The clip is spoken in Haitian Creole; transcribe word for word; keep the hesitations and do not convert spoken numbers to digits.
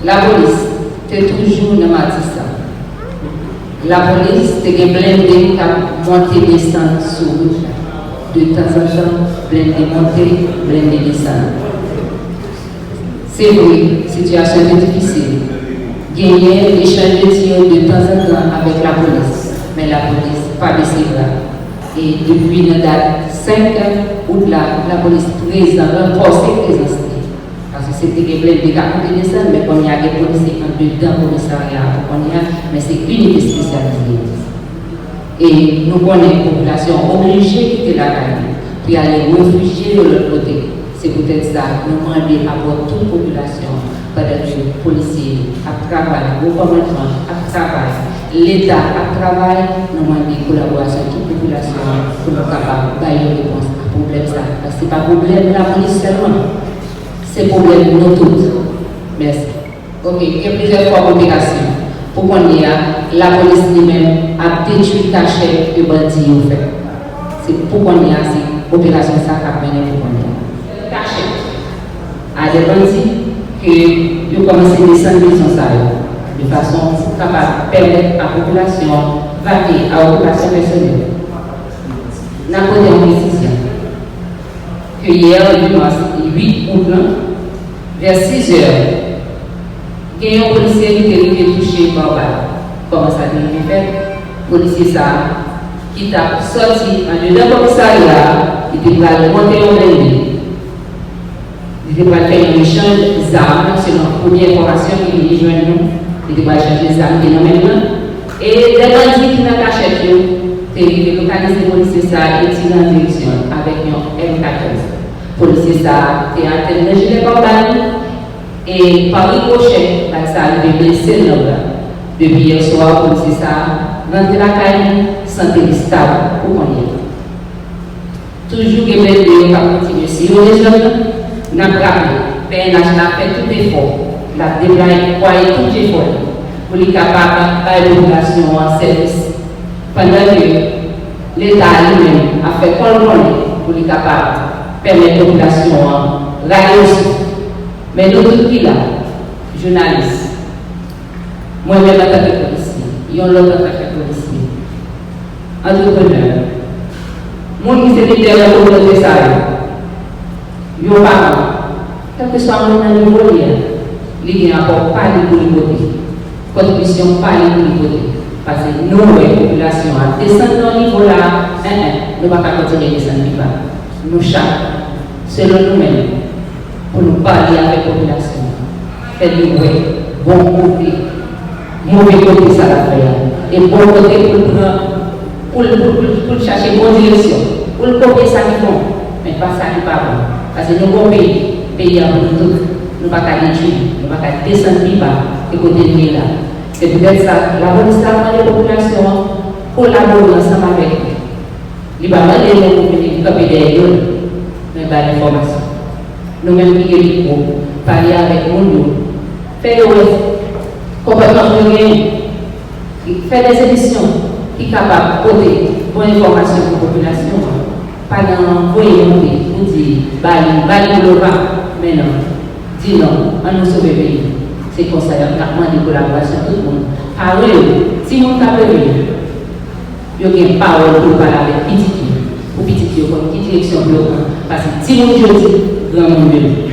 Lapolis te toujou nan mati sa. Lapolis te gen blende k ap monte desann sou wout la. De tanzantan, blende monte, blende desann. Se vre, sitiyasyon te difisil. Genyen echanj de tir de tanzantan avèk lapolis, men lapolis pa bese bra. E depi nan dat senk out la, lapolis prezan, ranfòse prezans li. Paske se te gen blende k ap monte desann, men kounye a gen polisye andedan komisarya a pou kounye a, men se inite espesyalize yo. E nou konnen popilasyon an oblije kite lakay li pou y ale refijye yo lòt kote. Se poutèt sa, nou mande apò tout popilasyon an, pandan ke polisye ap travay, gwo kòmandman ap travay, Leta ap travay, nou mande kolaborasyon tout popilasyon an pou nou kapab bay yon repons a pwoblèm sa. Paske se pa pwoblèm lapolis sèlman, se pwoblèm nou tout. Mèsi. Ok, gen plizyè fòm operasyon. Pou kounye a, lapolis li menm ap detwi kachèt ke bandi yo fè. Se pou kounye a, se operasyon sa k ap mennen pou kounye a. Kachèt a de bandi ke yo kòmanse desann mezon sa yo, de fason pou kapab pèmèt a popilasyon an vake a okipasyon pèsonèl. N ap pote yon presizyon ke yè, dimanch uit out lan, vè sis è, gen yon polisye ki te rive touche pa bal. Kòman sa te rive fèt? Polisye sa a, ki t ap sòti andedan komisarya a, li te pral monte yon blende. Li te pral fè yon echanj zam, selon premye enfòmasyon ki vini jwenn nou. Li te pral chanje zam ki nan men l lan. E de bandi ki nan kachèt yo te rive lokalize polisye sa a e tire an direksyon l avèk yon M katòz. Polisye sa a te atè nan jilè pa bal li e pa ripochè, bal sa a rive blese l nan bra. Depi yè swa, polisye sa a rantre lakay li, sante li stab pou kounye a. Toujou gen blende yo k ap kontinye siyonnen zòn nan. N ap raple, P N H la fè tout efò, l ap deplwaye tout jefò li pou li kapab bay popilasyon an sèvis. Pandan ke Leta a li menm ap fè kò l konnen pou li kapab pèmèt popilasyon an rale yon souf. Men nou tout ki la, jounalis, mwen menm antanke polisye, yon lòt antanke polisye, antreprenè, moun ki se lidè nan kominote sa yo, yon paran, kèlkeswa moun nan nivo li a, li gen apò pa li pou li pote, kontribisyon pa li pou li pote. Paske nou wè popilasyon an desann nan nivo la, en, en, nou pa ka kontinye desann pi ba. Nou chak, selon nou menm, pou nou pale avèk popilasyon an, fè li wè bon kote, move kote sa l ap fè a, e bon kote pou l pran, pou l, pou l, pou l, pou l chache bon direksyon, pou l kopye sa ki bon, men pa sa ki pa bon. Paske nou gon peyi, peyi a pou nou tout. Nou pa ka detwi li, nou pa ka desann pi ba ke kote l ye la. Se poutèt sa, lapolis la mande popilasyon an kolabore ansanm avèk li. Li pa mande nou pou vini kanpe dèyè yo, men bay enfòmasyon. Nou menm ki gen mikwo, pale avèk moun yo, fè yo wè konpòtman pou yo genyen, fè de emisyon ki kapab pote bon enfòmasyon pou popilasyon an. Pa nan voye monte pou di, ba li, ba li pou lova, men non, di non, ann nou sove peyi. Se konsa y ap, n ap mande kolaborasyon tout moun. Paran yo, timoun k ap leve yo, yo gen pawòl pou yo pale avèk pitit yo, pou pitit yo konn ki direksyon pou yo pran. Paske timoun jodi, granmoun demen.